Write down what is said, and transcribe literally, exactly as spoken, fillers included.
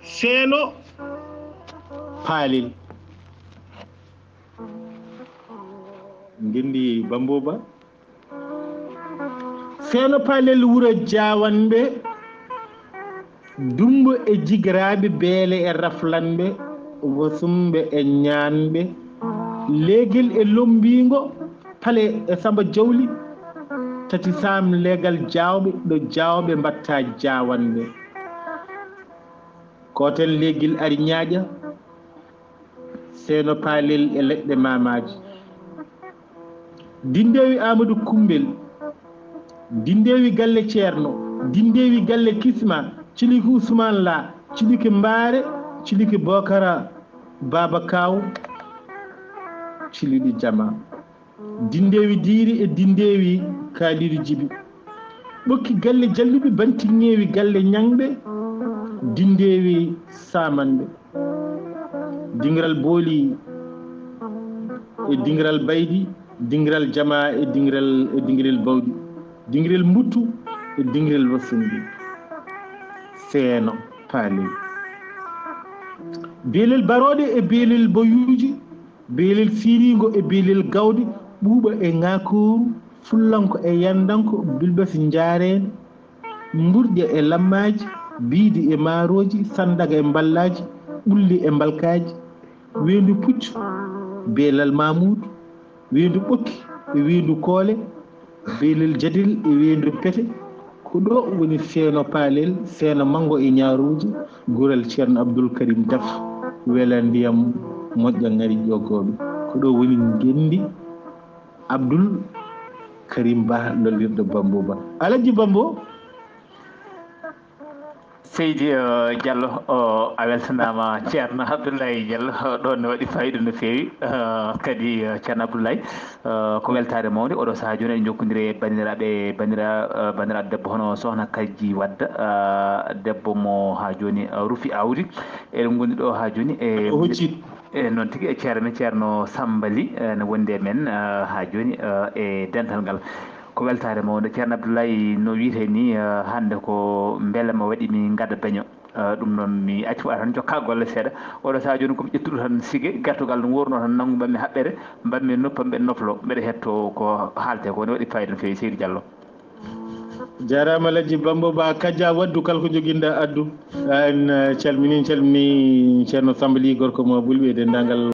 Seeno Paalel. Ngenndi Bambo Ba. Seeno Paalel wuro Jaawanɓe, Dummbo e Jigiraaɓe, Beele e Raflanɓe, Wasumɓe e Ñaanɓe, Leegel e Lommbiingo, Pale e Samba Jawli, Tati Saam, leegal Jaawɓe, ɗo Jaawɓe mbaɗta Jaawanɓe. Kooten Leegel ari ñaaƴa, Seeno Paalel e leɗɗe maamaaji. Dinndeewi Aamadu Kummbel, dinndeewi galle Ceerno, dinndeewi galle Kisma, ciliki Usmaan Laa, ciliki Mbaare, ciliki Bookara, Baaba Kaaw, ciliɗi Jama. Dinndeewi Diiri e dinndeewi Kaaliidu Jibi. Ɓokki galle Jalluɓe, bantiŋŋeewi galle Ñaŋɓe, dinndeewi Saamanɓe. Dingiral Booli e Dingiral Baydi, Dingiral Jama e Dingiral, e Dingiral Bawɗi, Dingiral Mbuttu e Dingiral Wasundu. Seeno Paalel. Beelel Barooɗe e Beelel Boyuuji, Beelel Siiriingo e Beelel Gawde, Ɓuuɓa e Ŋaakooru, Fullanko e Yanndanko, Bilbasi Njaareende, Mburƴa e Lammaaji, Biidi e Maarooji, Sanndaga e Mballaaji, Ɓulli e Mbalkaaji, Weendu Puccu, Beelal Maamuudu, Weendu Ɓokki e Weendu Koole, Beelel Jadel e Weendu Pete. Ko ɗo woni Seeno Paalel, Seeno Manngo e Ñaaruuji, Gural Ceerno Abdul Karim Daf, Weela Ndiyam Moƴƴa Ŋari Ƴoggooɓe. Ko ɗo woni ngenndi Abdul Karim Ba, lollirɗo Bambo Ba. Alhaji Bambo. Seydi, eh, Diallo, o, a weltanaama. Ceerno Abdoulaye Diallo, o, ɗoon ne waɗi faayiida no feewi. Eh, kadi, eh, Ceerno Abdoulaye, eh, ko weltaare mawnde. Oɗo sahaa jooni eɗen njokkondiri e banndiraaɓe, banndiraa-, eh, banndiraaɗo debbo hono Sohna Kajji Wadda, eh, debbo mo haa jooni, eh, rufi aawdi. Eɗen ngondi ɗo haa jooni e, O hocci. E noon tigi, e ceerno men, Ceerno Samba Ly, eh, ne wondi e men, eh, haa jooni, eh, e dental ngal. Ko weltaare mawnde. Ceerno Abdoulaye, no wiyetee ni, eh, hannde ko mbelema waɗi mi ngada beño. Eh, ɗum noon mi accu ma tan jokka golle seeɗa. Oɗo sahaa jooni ko mi ƴettuɗo tan sige, gertogal no wuurno tan, nanngu mbaɗmi haɓɓere, mbaɗmi noppi am, mbeɗa noflo, mbeɗa heɗto ko haaletee ko, ne waɗi faayiida no feewi, Seydi Diallo. Jaaraama Alhaji Bambo Ba, Kajja Waddu, kala ko joginɗa addu. En, eh, calmini, calmini Ceerno Samba Ly, gorko mo Ɓulɓe e denndaangal